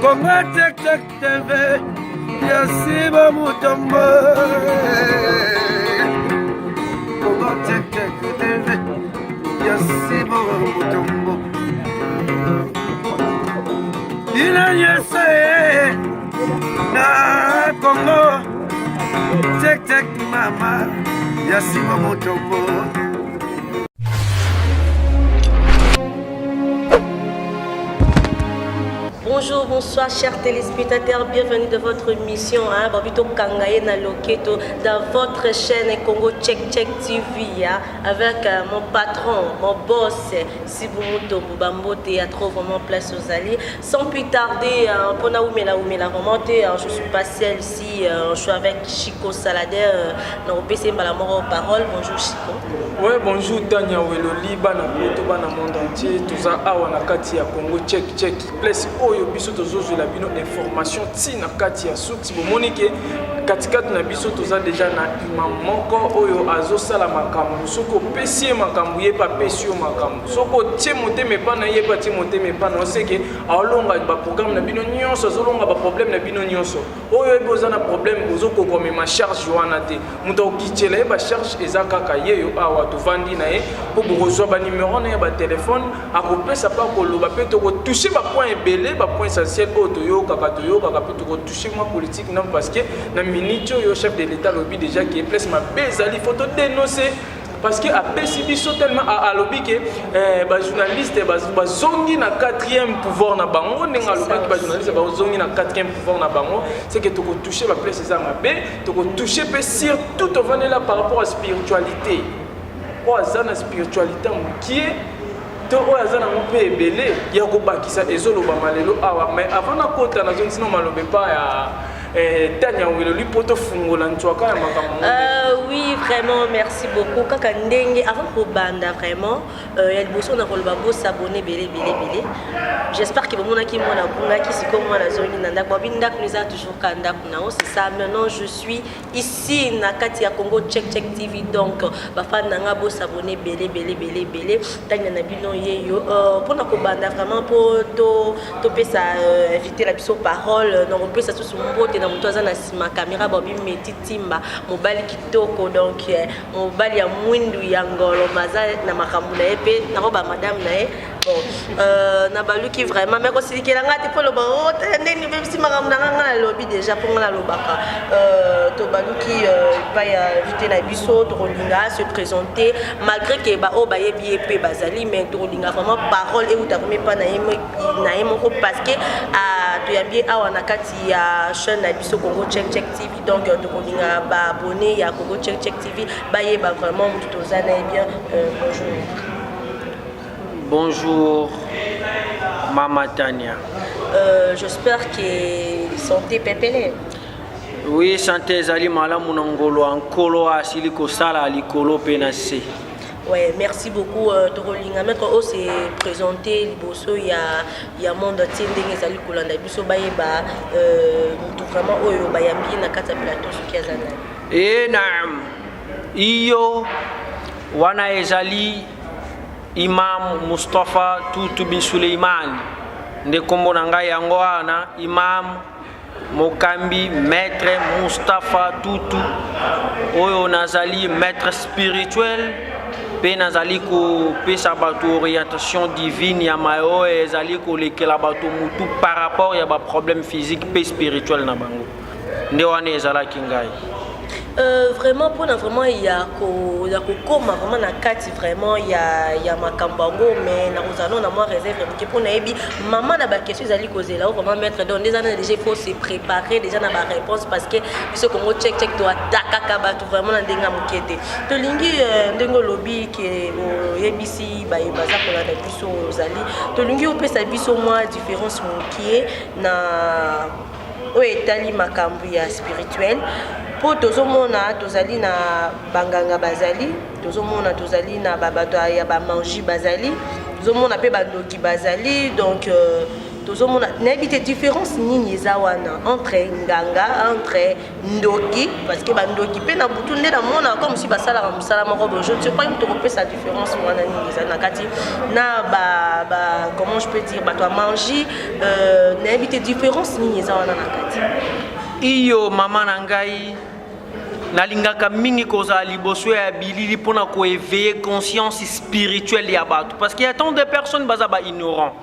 Congo Check Check TV ya Simon Mutombo. Congo Check Check TV ya Simon Mutombo. Bino nyonso na Congo Check Check mama ya Simon Mutombo. Bonjour, bonsoir chers téléspectateurs, bienvenue de votre émission hein, Babito Kangaye na Loketo dans votre chaîne Congo Check Check TV hein, avec euh, mon patron, mon boss Sibu Mutombo Bambote ya trop vraiment place aux alliés. Sans plus tarder, hein, pona umela umela vraiment te, hein, je suis pas seule ici, euh, je suis avec Chico Salader euh, na opesi mbala moko parole. Bonjour Chico. Ouais, bonjour Tania Weloli, bana poto, bana monde entier, toza awa na kati ya Congo Check Check place oyo biso tozozwela bino information ti na kati ya suti bomoni ke katikati na biso toza deja na imam moko oyo azosala makambo soki opesi ye makambo ye mpe apesi yo makambo soki otie motema epa na ye mpe atie motema epa na yo seke aolonga baprogramme na bino nyonso azolonga baproblème na bino nyonso oyo oyebi oza na problème ozokoka komema charge wana te moto akokitiela ye bacharge eza kaka yeyo awa tovandi na ye mpo bokozwa banimero na ye ya batelefone akopesa mpe akoloba mpe tokotouche bapoint ebele bapoint essentiel oyo toyokaka toyokaka mpe tokotouche mwa politique nano parce que na minute oyo chef de l'état alobi déjà ke place mabe ezali faut todénonce parce que apesi biso tellement alobi ke eh, bajournaliste bazongi na quatrième pouvoir na bango ndenge alobaki bajournaliste bazongi na quatrième pouvoir na bango c'est que tokotouche baplace eza mabe tokotouche mpe surtout tovandela par rapport à spiritualité oyo aza na spiritualité mokie to oyo aza nango mpe ebele ya kobakisa ezolobama lelo awa mais avant nakota nazongisi no maloba epa ya eh, Tania Weloli mpo tofungola ntwaka ya makambo. Oui, vraiment, merci beaucoup. Kaka ndenge avant kobanda vraiment ya liboso na koloba bosabone ebele ebele ebele. J'espère que bomonaki mwana abungaki, sikoyo mwana azongi na ndako. Babi ndako eza toujours ka ndako na yo, c'est ça. Maintenant je suis ici na kati ya Congo Check Check TV, donc bafani na nga bosabone ebele ebele ebele ebele. Tania na bino yeyo mpona kobanda vraiment mpo topesa invité na biso parole. Na kopesa susu mbote na moto aza na nsima caméra, babi Meti Timba, mobali kitoko, donc mobali ya mwindu ya ngolo aza na makambo na ye mpe nakoba madame na ye. Bon, na baluki vraiment me kosilikela nga te mpo loba o tala ndenge bebisi makambo na nga. Nga nalobi déjà mpo nga nalobaka. Tobaluki epai ya invité na biso, tokolinga se présenter malgré ke baoyo bayebi ye mpe bazali, mais tokolinga vraiment parole euta komi epa na ye moko parce que toyambi ye awa na kati ya chaîne na biso Congo Check Check TV. Donc tokolinga baabonné ya Congo Check Check TV bayeba vraiment motu toza na ye bien. Bonjour. Bonjour, Mama Tania. J'espère que santé pepele. Oui, santé ezali malamu na ngolo ya nkolo asili kosala likolo mpe na se. Ouais, merci beaucoup. Tokolinga maître o se présenter liboso ya monde entier ndenge ezali kolanda biso bayeba motu vraiment oyo bayambi na kati ya plateau soki aza nani. E naam, iyo wana ezali Imam Mustapha Tutu bin Suleiman nde nkombo na ngai yango wana, imam mokambi maître Mustapha Tutu oyo nazali maître spirituel mpe nazali kopesa bato orientation divine ya maye oyo ezali kolekela bato mutu par rapport ya baproblème physique mpe spirituel na bango. Nde wana ezalaki ngai. Vraiment mpona vraiment ya kokóma vraiment na kati vraiment ya makambo yango, mais nakozala no na mwa réserve moke mpo nayebi mama na baquestion ezali kozela o vraiment maître. Donc nde eza na déjà il faut se préparer déjà na baréponse parce que biso Congo Check Check toatakaka bato vraiment na ndenge ya moke te. Tolingi ndenge olobi ke oyebisi baye baza kolanda biso ozali, tolingi opesa biso mwa différence mokie na oyo etali makambo ya spirituel mpo tozomona tozali na banganga bazali, tozomona tozali na babato ya bamagie bazali, tozomona mpe bandoki bazali. Donc Tozomona, nayebi te différence nini eza wana entre nganga, entre ndoki, parce que bandoki mpe na butu nde namona comme si basalaka mosala moko boye. Je ne sais pas, tokopesa différence wana nini ezali na kati na ba, comment je peux dire, bato ya magie. Nayebi te différence nini eza wana na kati. Iyo, mama na ngai, nalingaka mingi kozala liboso ya bilili mpona koéveiller conscience spirituelle ya bato, parce qu'il y a tant de personnes baza baignorant.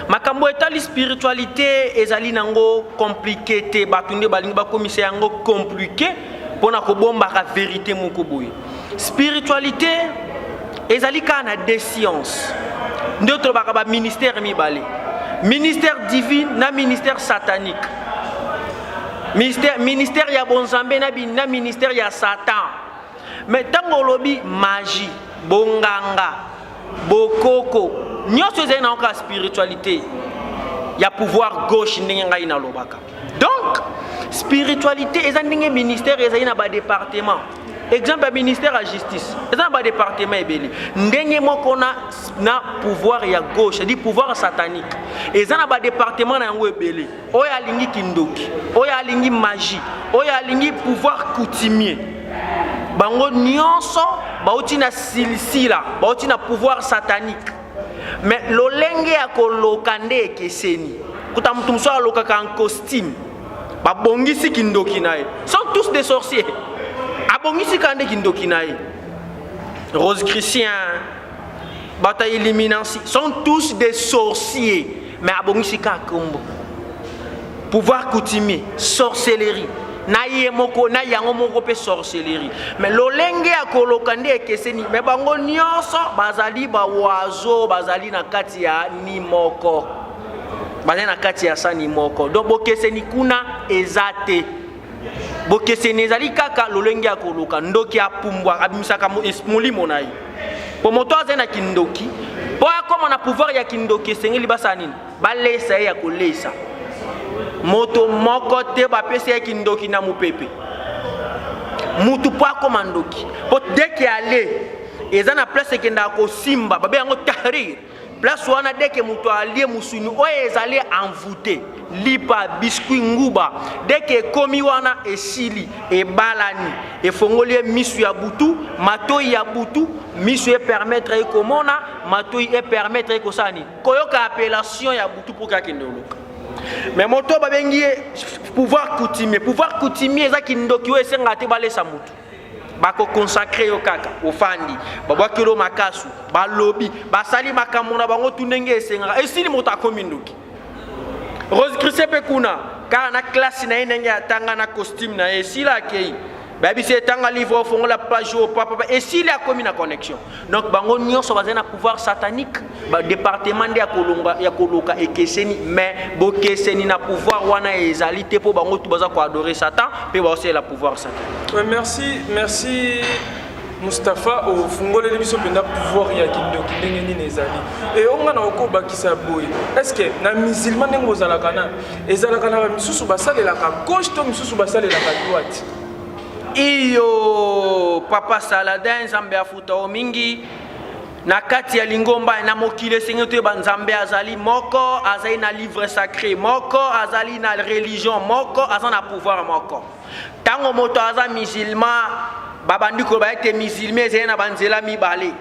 Makambo etali spiritualité ezali nango compliqué te. Bato nde balingi bakomisa yango compliqué mpona kobombaka vérité moko boye. Spiritualité ezali kaka na deux sciences nde tolobaka, baministère mibale: ministère divin na ministère satanique, ministère ya bonzambe na ministère ya Satan. Mais ntango olobi magie, bonganga, bokoko, nyonso ezali nango kaka spiritualité ya pouvoir gauche, ndenge ngai nalobaka. Donc spiritualité eza ndenge ministère ezali na badépartement. Exemple ya ministère ya justice eza na badépartement ebele. Ndenge moko na pouvoir ya gauche, c'est-à-dire pouvoir satanique, eza na badépartement na yango ebele. Oyo alingi kindoki, oyo alingi magie, oyo alingi pouvoir coutumier, bango nyonso bauti na silsila, bauti na pouvoir satanique. Mais lolenge ya koloka nde ekeseni. Kuta motu mosusu alokaka en costume, babongisi kindoki na ye. Sont tous des sorciers. Abongisi kaka nde kindoki na ye. Rosicrucien, bato ya Illuminati sont tous des sorciers, mais abongisi kaka kombo. Pouvoir coutumier, sorcellerie na ye moko na yango moko mpe sorcellerie, mais lolenge ya koloka nde ekeseni. Mais bango nyonso bazali baoiseau, bazali na kati ya ni moko, bazali na kati ya sani moko. Donc bokeseni kuna eza te. Bokeseni ezali kaka lolenge ya koloka. Ndoki apumbwa, abimisaka molimo na ye. Po moto azali na kindoki, mpo akóma na pouvoir ya kindoki, esengeli basala nini? Balesa ye ya kolesa. Moto moko te bapesi ye kindoki na mopepe. Mutu mpo akóma ndoki, mpo deke ale eza na place ekendaka kosimba, babe yango tahrir. Place wana, deke moto alie mosuni oyo ezali envoûté, lipa, biscuit, nguba, deke ekomi wana, esili, ebalani, efongoli ye misu ya butu, matoi ya butu. Misu epermettre ye komona, matoi epermettre ye kosala nini? Koyoka appellation ya butu mpo akende oloka. Mais moto oyo babengi ye pouvoir coutumier, pouvoir coutumier eza kindoki oyo esengaka te balesa motu. Bakoconsacrer yo kaka, ofandi, babwakeli yo makasu, balobi, basali makambo na bango tu ndenge esengaka, esili, moto akomi ndoki. Rosicrucien mpe kuna kaka na classe na ye, ndenge atanga na costume na ye, esili, akei, bayebisi etanga livre, ofongola page oyo, papapa, esili, akomi na connexion. Donc bango nyonso bazali na pouvoir satanique. Badépartement nde ya koloka ekeseni, mais bokeseni na pouvoir wana ezali te, mpo bango tu baza koadorer Satan mpe baosalela pouvoir Satan. Ouais, merci, merci Mustapha. Ofungoleli biso mpenza pouvoir ya kindoki ndenge nini ezali. E onga na okobakisa boye: est ce que na musulman, ndenge bozalaka na ezalaka na bamisusu basalelaka gauche to misusu basalelaka droite? Iyo, papa Saladin, Nzambe afuta o mingi. Na kati ya lingomba na mokili, esengeli toyeba Nzambe azali moko, azali na livre sacré moko, azali na religion moko, aza na pouvoir moko. Ntango moto aza musulman, babandi koloba ete musulman ezali na banzela mibale,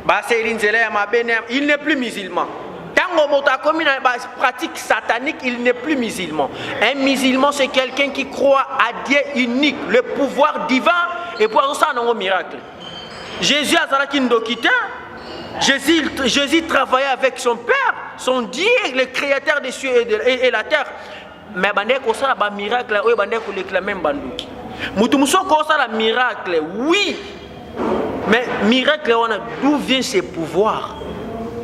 baseli nzela ya mabe, il n'est plus musulman. Ntango moto akomi na pratique satanique, il n'est plus musulman. Un musulman, c'est quelqu'un qui croit à Dieu unique, le pouvoir divin, et puis azosala nango miracle. Jésus azalaki ndoki te. Jésus, Jésus travaillait avec son père, son Dieu, le créateur des cieux et la terre, mais bandeki kosala bamiracle oyo bandeki kolekela même bandoki. Motu mosusu okosala miracle, oui, mais miracle wana, d'où vient ce pouvoir?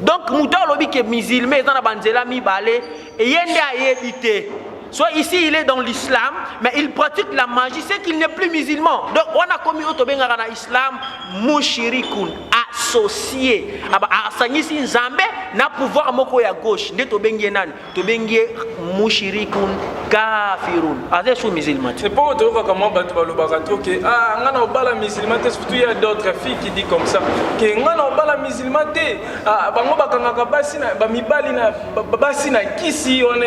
Donc moto alobi ke musulman eza na banzela mibale, ye nde ayebi te. Soit ici il est dans l'islam, mais il pratique la magie, c'est qu'il n'est plus musulman. Donc wana komi oyo tobengaka na islam mushirikun. associé, asangisi Nzambe na pouvoir moko ya gauche, nde tobengi ye nani? Tobengi ye mushirikun kafirun, aza su musulman te. C'est pas toyokaka mwa bato balobaka trop ke ah, nga na obala musulman te. Surtout ya d'autres filles qui dit comme ça ke nga na obala musulman te. Ah, bango bakangaka basi na bamibali na basi na kisi wana.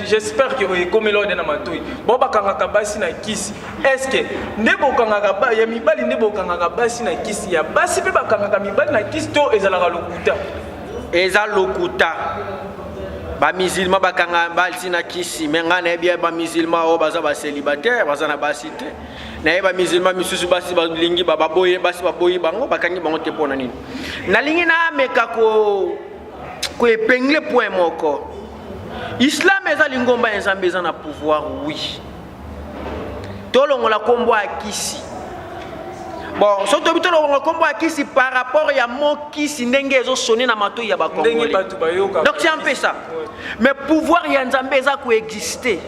J'espère que ekomeli ode na matoi. Bao bakangaka basi na kisi, est ce que nde bokangaka ya mibali, nde bokangaka basi na kisi, ya basi mpe bakangaka mibali na kisi, to ezalaka lokuta? Eza lokuta. Bamusulman bakanga basi na kisi, me ngai nayebi ya bamusulman oyo baza bacélibataire, baza na basi te. Nayebi bamusulman misusu, basi balingi baboye, basi baboyi bango, bakangi bango te. Mpo na nini nalingi nameka koépingler point moko? Islam eza lingomba ya Nzambe, eza na pouvoir, oui. Tolongola nkombo ya kisi. Bon, so tobi tolongola nkombo ya kisi par rapport ya mo kisi, ndenge ezosonner na matoi ya Bacongolais. Donc c'est un peu ça. Mais pouvoir ya Nzambe eza koexister.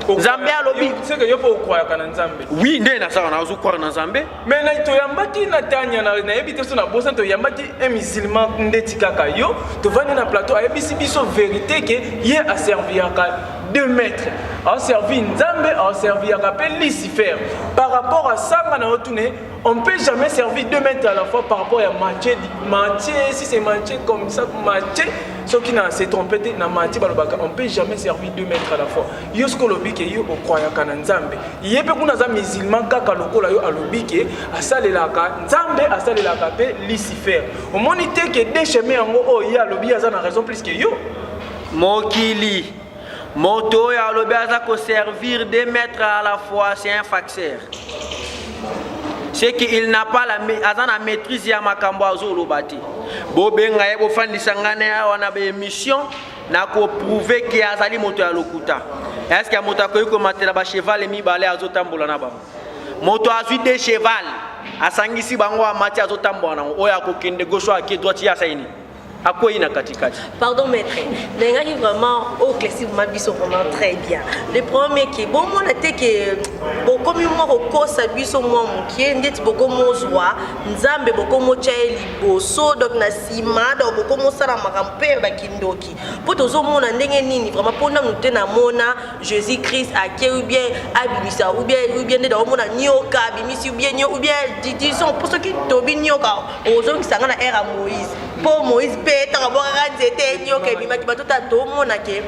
Nzambe alobi. Seke yo mpo okroyaka na Nzambe? Oui, nde nasala, nazocroire na Nzambe. Mais na toyambaki na Tania, nayebi te so na bosa, toyambaki un musulman ndeti kaka yo, tovandi na plateau, ayebisi biso vérité ke ye aserviaka deux maîtres, aservi Nzambe, aserviaka mpe Lucifer. Par rapport à sanga na yo tune, on peut jamais servir deux maîtres à la fois. Par rapport à Matthieu, Matthieu, si c'est Matthieu comme ça, Matthieu, soki na se trompe te, na Matthieu balobaka on peut jamais servir deux maîtres à la fois. Yo soki olobi ke yo okroyaka na Nzambe, ye mpe kuna aza musulman kaka lokola yo, alobi ke asalelaka Nzambe, asalelaka mpe Lucifer, omoni te ke deux chemin yango oyo ye alobi, aza na raison plus ke yo? Mokili, moto oyo alobi aza koservir deux maîtres à la fois, c'est un farceur. C'est qu'il n'a pas la, aza na maîtrise ya makambo azoloba te. Bobenga ye, bofandisa ngai na awa na baémission, nakoprouver ke azali moto ya lokuta. Est-ce moto akoki komatela bacheval mibale, azotambola na bango? Moto azwi de cheval, asangisi bango, amati, azotambola nango, oyo akokende gauche, oyo ake droite, ye asali nini? Akwei na katikati. Pardon maître, nalingaki vraiment oéclaircir vraiment biso vraiment très bien. Le problème est que bomona te ke bokomi mwa kokosa biso mwa mokie, ndeti bokomi ozwa Nzambe, bokomi otya ye liboso, donc na nsima, donc bokomi osala makambo mpe ya bakindoki. Mpo tozomona ndenge nini vraiment, mpo nanu te namona Jésus Christ ake ou bien abimisa ou bien nde naomona nioka abimisi ou bien ou bien, disons, mpo soki tobi nioka, ozongisa nga na ère ya Moïse, mpo Moïse mpe ntango abwakaka nzete, nioka ebimaki. Bato ta tomona ke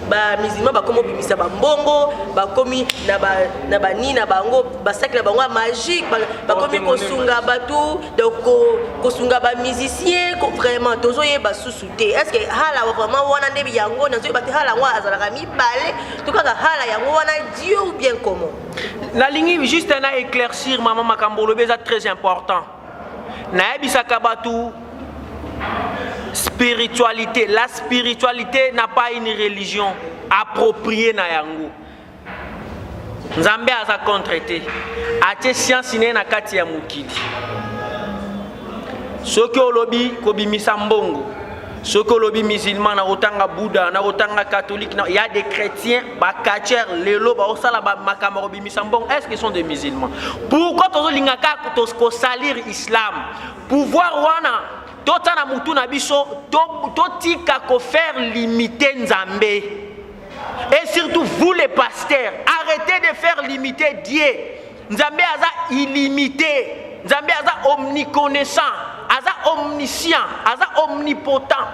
bamusulman bakomi obimisa bambongo, bakomi na bani na bango, basaki na bango ya magique, bakomi kosunga bato, donc kosunga bamusicien. Vraiment tozoyeba susu te, est ce que Allah vraiment wana nde yango nazoyeba te? Allah yango azalaka mibale to kaka Allah yango wana Dieu, ou bien comment? Nalingi juste na éclaircir mama. Makambo olobi eza très important. Nayebisaka bato, spiritualité, la spiritualité n'a pas une religion appropriée na yango. Nzambe aza contre te, atie science na ye na kati ya mokili. Soki olobi kobimisa mbongo, soki olobi musulman, na kotanga Bouddha, na kotanga catholique, na ya des chrétiens bacatcheurs lelo baosala makambo ya kobimisa mbongo, est ce qu'ils sont des musulmans? Pourquoi tozolinga kaka kosalir islam? Pouvoir wana tota na mutu na biso, totika kofaire limiter Nzambe. Et surtout vous les pasteurs, arrêtez de faire limiter Dieu. Nzambe aza illimité, Nzambe aza omniconnaissant, aza omniscient, aza omnipotent,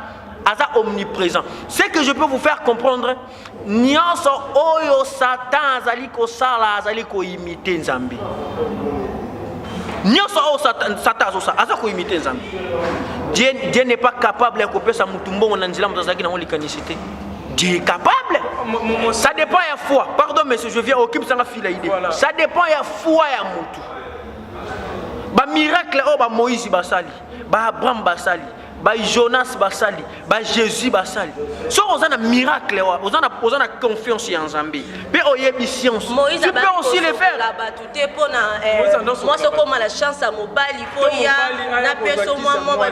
aza omniprésent. Ce que je peux vous faire comprendre, nyonso oyo Satan azali kosala, azali koimiter Nzambe. Nyonso oyo Satan azosala, aza koimiter Nzambe. Dieu n'est pas capable ya kopesa motu mbongo na nzela moto azalaki nango likanisi te. Dieu est capable. Ça dépend ya foi. Pardon monsieur, je viens occupe sanga fila idée. Voilà. Ça dépend ya foi ya mutu. Ba miracle oyo ba Moïse basali, ba Abraham basali. Ba Jonas basali, ba Jésus basali. Soki oza na miracle wa, oza na oza na confiance ya Nzambe. Pe oyebi science. Moïse Tu peux aussi le faire. bato te mpo na mwasi okoma na chance ya mobali fo ya napesa mwa mwa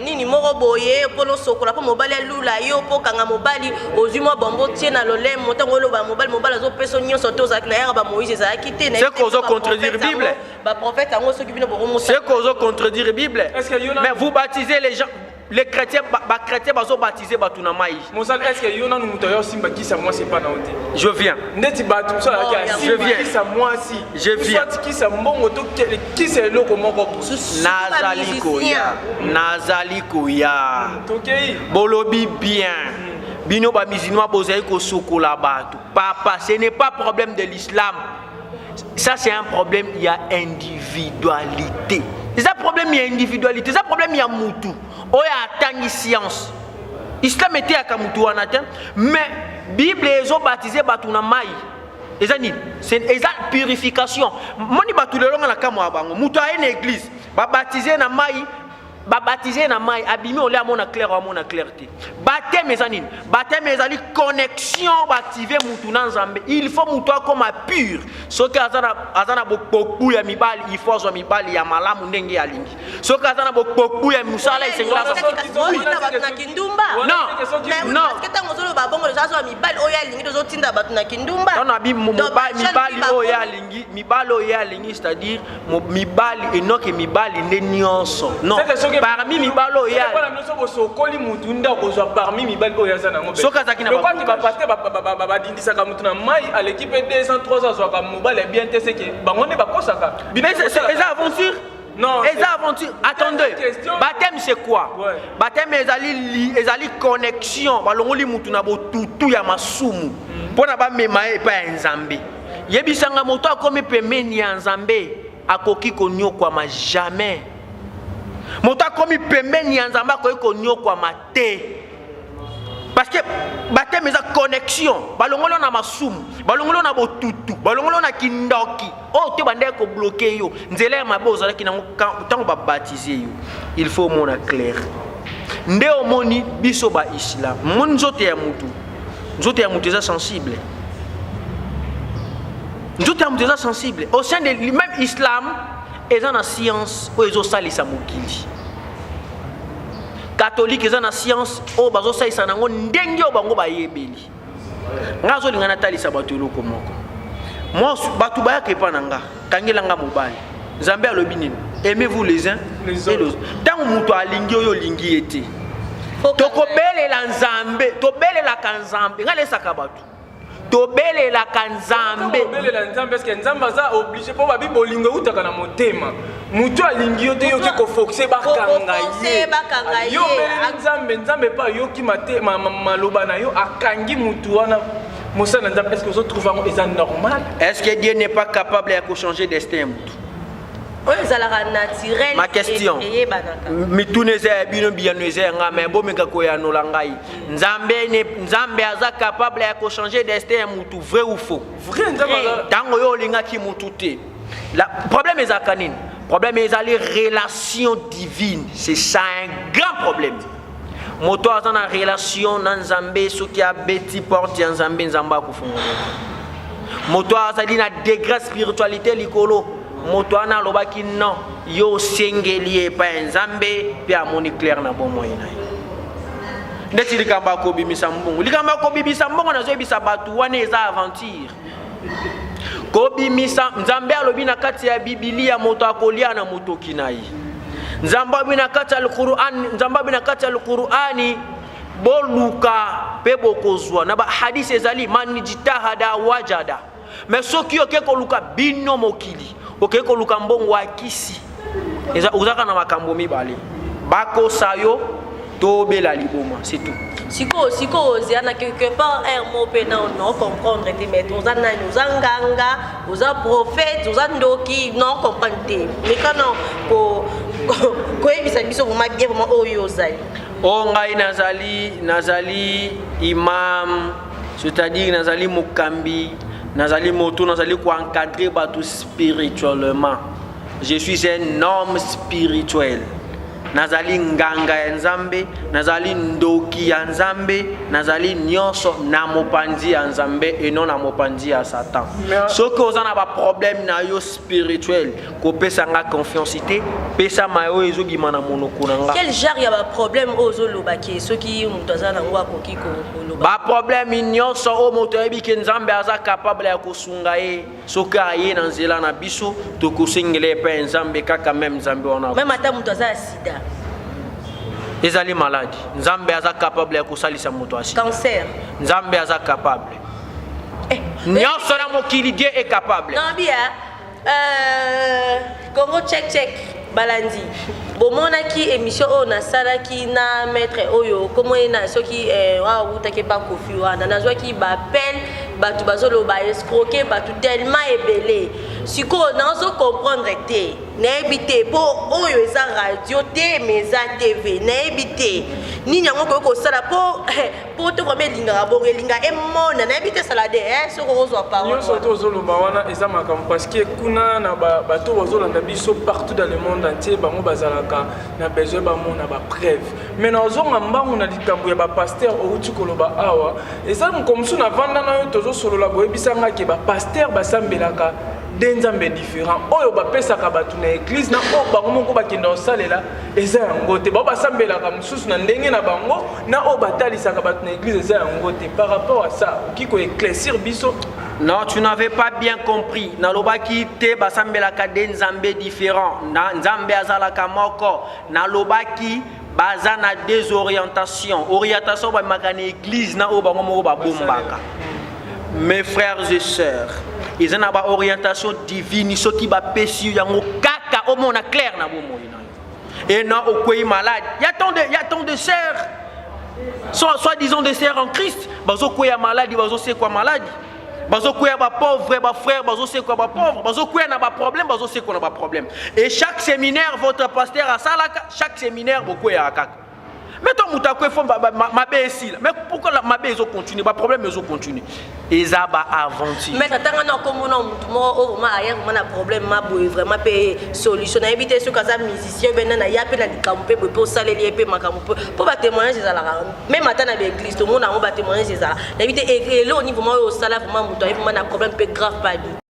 nini moko boye mpo nosokola mpo mobali alula yo mpo okanga mobali ozwi mwa bombo tie na lolemo ntango oloba mobali mobali azopesa nyonso te ozalaki na yaka ba Moïse ezalaki te. C'est qu'ozo contredire Bible. Baprophète yango soki bino bokomosa. C'est qu'ozo contredire Bible. Est-ce que yo na Mais vous baptisez les gens, les chrétiens, ba chrétiens bazo baptiser bato na mai. Mosala, est ce que yo nanu moto ayo osimba kisa mwasi epa na yo te? Je viens. Ndeti bato mosusu Oh, alaki ya Je viens. asimba kisa mwasi, Je viens. soit kisa mbongo to kisa eloko moko. Nazali koya. Nazali koya. Tokei. Bolobi bien. Bino ba musulman bozali kosokola bato. Papa, ce n'est pas problème de l'islam. Ça c'est un problème ya individualité. Eza problème ya individualité, eza problème ya mutu oyo atangi science. Islam eteyaka mutu wana te, mais Bible ezobaptize bato na mai. Eza nini? Eza purification. Moni bato lelo nga na kamwa ya bango. Mutu aye na église, babaptize na mai, babaptize na mai, abimi ole amona clair, amona clair te. Baptême eza nini? Baptême ezali connexion, baactive mutu na Nzambe. Il faut mutu akoma pur. Soki aza na bokoku ya mibali, il faut azwa mibali ya malamu ndenge alingi. Soki aza na bokoku ya mosala, esengeli azwa. Ozotinda bato na kindumba. Non. Non. Parce que ntango ozoloba bongo eza azwa mibali oyo alingi, tozotinda bato na kindumba. Ntango abi Donc, mobali, ba mibali jeune oyo alingi, mibali oyo alingi, c'est-à-dire mibali enoke mibali nde nyonso. Non, parmi mibali oyo Soki mpona bino bosokoli mutu nde akozwa parmi mibali oyo aza nango. Soki azalaki na lokwaki bablocage. bapasteur badindisaka mutu na mai, aleki mpe 2 ans, 3 ans, azwaka mobali ya bien te, seke bango nde bakosaka. Mais c'est aventure. Non, Eza aventure. Attendez. Question. Baptême c'est quoi? Ouais. Baptême ezali connexion. Balongoli mutu na botutu ya masumu. Mpona bamema ye epai ya Nzambe. Yebisanga moto akomi pembeni ya Nzambe akoki konyokwama jamais. Moto akomi pembeni ya Nzambe akoki konyokwama te. Parce que baptême eza connexion. Balongoli na masumu, balongoli na botutu, balongoli na kindoki. Oyo te bandeki kobloquer yo. Nzela ya mabe ozalaki nango ntango babaptize yo. Il faut omona clair. Nde omoni biso ba islam. Moni nzoto ya mutu. Nzoto ya mutu eza sensible. Nzoto ya mutu eza sensible. Au sein de même islam eza na science oyo ezosalisa mokili. Catholique eza na science oyo bazosalisa nango ndenge oyo bango bayebeli. Nga azolinga natalisa bato eloko moko. Moi, bato bayaka epa na nga, kangela nga mobali. Nzambe alobi nini? Aimez-vous les uns les et les autres. autres. Ntango moto alingi oyo olingi ye te, tokobelela Nzambe, tobelelaka Nzambe. Nga lesaka bato, tobelelaka Nzambe. Obelela Nzambe, parce que Nzambe aza obligé mpo babi bolingo eutaka na motema. Motu alingi yo te, yoki koforce bakanga Koforce ye. bakanga ye. Yo obeleli Nzambe, Nzambe mpe ayoki maloba na yo, akangi mutu wana. Mosala na Nzambe, est ce que ozotrouve yango eza normal? Est ce que Dieu n'est pas capable ya kochanger destin ya motu? Oyo ezalaka naturel. Ma question. Eyebanaka. Mituna eza ya bino, biyano eza ya ngai, me bomeka koyanola ngai. Nzambe aza capable ya kochanger destin ya mutu, vrai ou faux? Vrai, Nzambe aza. Ntango oyo olingaki mutu te, la problème ezalaka nini? Problème ezali relation divine. C'est ça un grand problème. Moto aza na relation na Nzambe, soki abeti porte ya Nzambe, Nzambe akofungola. Moto azali na degré spiritualité likolo, moto wana alobaki non, yo osengeli ye epai ya Nzambe mpe amoni clair na bomoi na ye. Ndeti likambo ya kobimisa mbongo, likambo ya kobimisa mbongo, nazoyebisa bato wana eza aventure. Kobimisa, Nzambe alobi na kati ya Bibilia, moto akolia na motoki na ye. Nzambe alobi na kati ya Alquran, Nzambe alobi na kati ya Alqurani, boluka mpe bokozwa. Na bahadisi ezali manijtahada wajada. Mais soki oke koluka bino mokili, oke koluka mbongo ya kisi, ozaka na makambo mibale, bakosa yo to obela liboma, c'est tout. Sikoyo ozia na quelque part aire moko mpe na no comprendre te, mais oza nani? Oza nganga, oza prophète, oza ndoki? No comprendre te. Mais kana koyebisa biso vraiment bien, vraiment oyo ozali. Oyo ngai nazali imam, c'est-à-dire nazali mokambi, nazali moto nazali koencadrer bato spirituellement. Je suis un homme spirituel. Nazali nganga ya Nzambe, nazali ndoki ya Nzambe, nazali nyonso na mopanzi ya Nzambe et non na mopanzi ya Satan. Soki oza na ba problème na yo spirituel, kopesa nga confiance te, pesa maye oyo ezobima na monoko na nga. Quel genre ya ba problème oyo ozoloba ke soki moto aza nango akoki koloba? Ba problème nyonso oyo moto ayebi ke Nzambe aza capable ya kosunga ye. Soki aye na nzela na biso, tokosengela epai ya Nzambe kaka meme Nzambe wana. Meme ata moto aza ya sida. Ezali maladi. Nzambe aza capable ya kosalisa moto ya sida. Cancer. Nzambe aza capable. Eh, nyonso na mokili Dieu est capable. Non, bien. Congo check check balandi bomonaki émission oyo nasalaki na maître oyo kombo ye na soki eh, awutaki epa Kofi wana, nazwaki baappel, bato bazoloba escroquer bato tellement ebele. Sikoyo nazo comprendre te, nayebi te mpo oyo eza radio te, mais eza TV. Nayebi te nini yango koki kosala mpo to vraiment elingaka bongo, elinga emona. Nayebi te salade soki okozwa parole. Nyonso to ozoloba wana eza makambo, parce que kuna na bato bazolanda biso partout dans le monde entier, bango bazalaka na besoin bamona bapreuve. Mais nazonga mbangu na likambo ya bapasteur outi koloba awa. Eza moko mosusu navanda na yo, tozosolola, boyebisanga ke bapasteur basambelaka de nzambe différent oyo bapesaka bato na église na oyo bango moko bakenda kosalela eza yango te. Bao basambelaka mosusu na ndenge na bango na oyo batalisaka bato na église eza yango te. Par rapport à ça, okoki koéclaircir biso? Non, tu n'avais pas bien compris. Nalobaki te basambelaka de nzambe différent. Na nzambe azalaka moko. Nalobaki baza na deux orientations. Orientation bamaka na église na oyo bango moko babombaka. Mes frères et sœurs, eza na ba orientation divine, soki bapesi yo yango kaka omona clair na bomoi na yo. Et non, okwei malade. Il y a tant de sœurs, soit disant des sœurs en Christ, bazokwea maladi, bazosekwa maladi, bazokwea bapauvre, bafrère bazosekwa bapauvre, bazokwea na baproblème, bazosekwa na baproblème. Et chaque séminaire votre pasteur asalaka, chaque séminaire bokweyaka kaka. Mais to moto akwe fo mabe esila, mais pourquoi mabe ezocontinue, baproblème ezocontinue? Eza baaventure. Maître, ntanga na komona motu moko oyo vraiment aya vraiment na problème maboye, vraiment mpe solution nayebi te soki aza musicien be nani, aya mpe na likambo mpe boye mpe osaleli ye mpe makambo mpe mpo batémoignage ezalaka même ata na baeglise, tomona yango, batémoignage ezalaka. Nayebi te eloko nini vraiment oyo osala, vraiment moto aye vraiment na problème mpe grave padi.